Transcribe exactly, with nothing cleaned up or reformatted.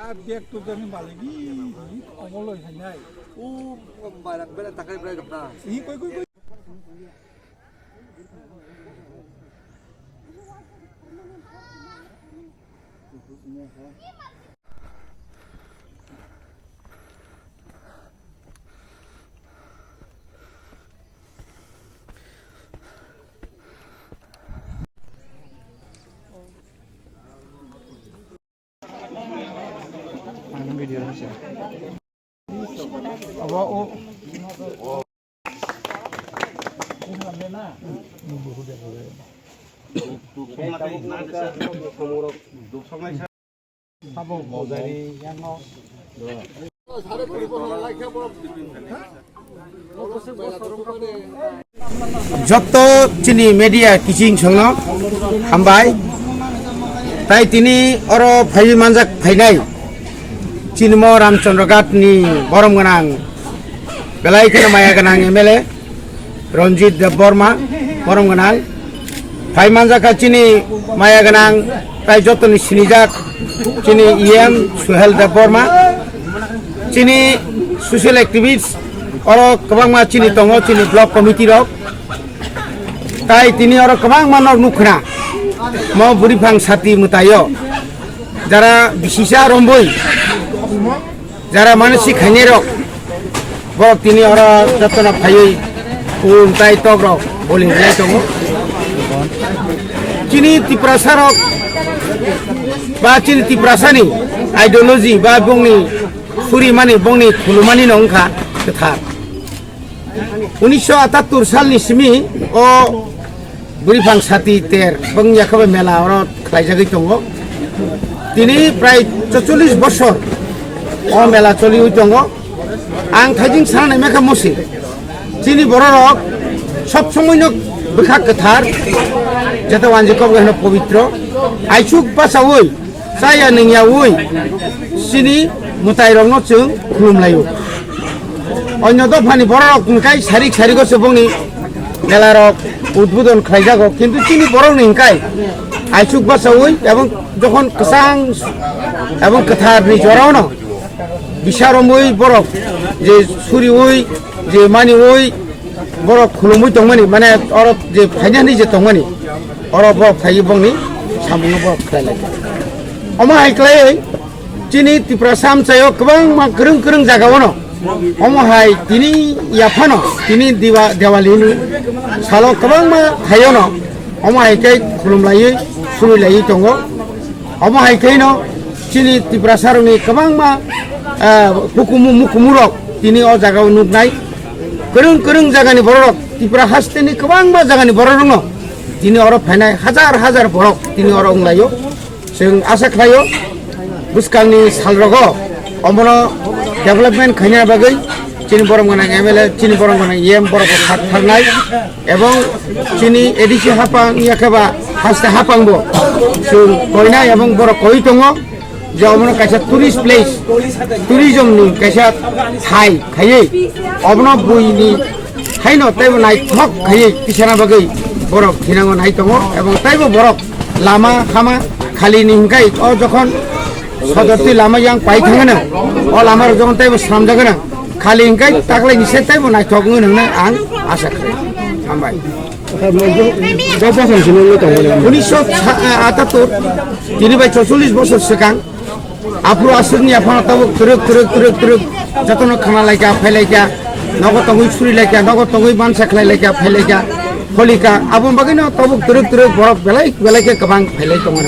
Bag tu kami baligi, omoloi hainai. U, barang bela takai bela dokna. Ini koi, koi, koi. Joto chini media kiching songno hambai. Tai tini oro phaiwi manjak phainai chini mo Ramchandra Ghat ni borom gwnang, belai kheno maya gwnang M L A Ranjit Debbarma, borom gwnang. Phai manjakha chini maya gwnang, tai jotoni sinijak chini E M Suhel Debbarma, chini social activist, oro kwbangma chini tongo, chini block committee rok. Tai tini oro kwbangma nok nukkhna, mo bwrwi phang sati mwtaio, jara bisisa romboi, jara manasik khainai rok, borok tini oro jotono phaiwi phul tai tok rok boli rwlai tongo. Chini Tiprasa rok ba chini Tiprasa ni ideology ba bongni suri mani, bongni khulumani no wngkha kwthar. Unisho atattur salni simi o bwrwi phang sati ter bwngya khe mela oro khlaijagwi tongo. Tini prai chocholish bosor o mela choliwi tongo. Ang thaijing sana naimekha musi, chini bororok sob somoino bwkha kwthar, jete wanjwi kok hwno pobitro, aisuk bachaui chaya nungyaui chini mwtairokno chwng khulumlaio. Onyo dophani bororok hwnkhe sarik sarigo se bongni melarok udbodon khlaijago, kintu chini borokni hwnkhe aisuk bachaui ebong jokhon kwchang ebong kwtharni jorao no bisa romwi borok je suriui, je maniui, borok khulumui tongmani, mane oro je phainani je tongmani, oro borok phaiwi bongni samungno borok khlai lai. Omo hai khlaiwi chini Tiprasa amchaio kwbangma kwrwng kwrwng jagao no, omo hai tini yaphano, tini Diwa-, Diwali ni salo kwbangma thaio no, omo hai khe khulum laiwi, suri laiwi tongo. Omo hai khe no chini Tiprasa rokni kwbangma, ah, hukumu mukumu rok tini o jagao nuknai. Kwrwng kwrwng jagani bororok, Tripura hasteni kwbangma jagani bororokno tini oro phainai hajar hajar borok tini oro wnglaio. Chwng asa khlaio, bwskangni salrogo omono development khaina bagwi chini borom gwnang M L A, chini borom gwnang E M borok khat tharnai, ebong chini A D C hapang yakhe ba haste hapangbo chwng koinai ebong borok koi tongo. Je omono kaisa tourist place, tourism ni kaisa thai khaiwi, obono buini haino teibo naithok khaiwi tisana bagwi borok thinango nai tongo, ebong teibo borok lama hama khali ni hwnkhe o jokhon sodorti lama yang pai thangano, o lama rok jokhon teibo swnamjagano, khali hwnkhe taklai ni se teibo naithok wngwi nwngnai ang asa khlai. Hambai. Kok bosong simi wngwi tongo le? Unisho atattur, tini bai chocholish bosor swkang, aphuru aswkni aphano tabuk twrwk, twrwk, twrwk, twrwk, jotono khna laikha, phai laikha, nogo tongwi suri laikha, nogo tongwi mansa khlai laikha, phai laikha, holika, aboni bagwino tabuk twrwk, twrwk borok belai, belai khe kwbang phai lai tongo.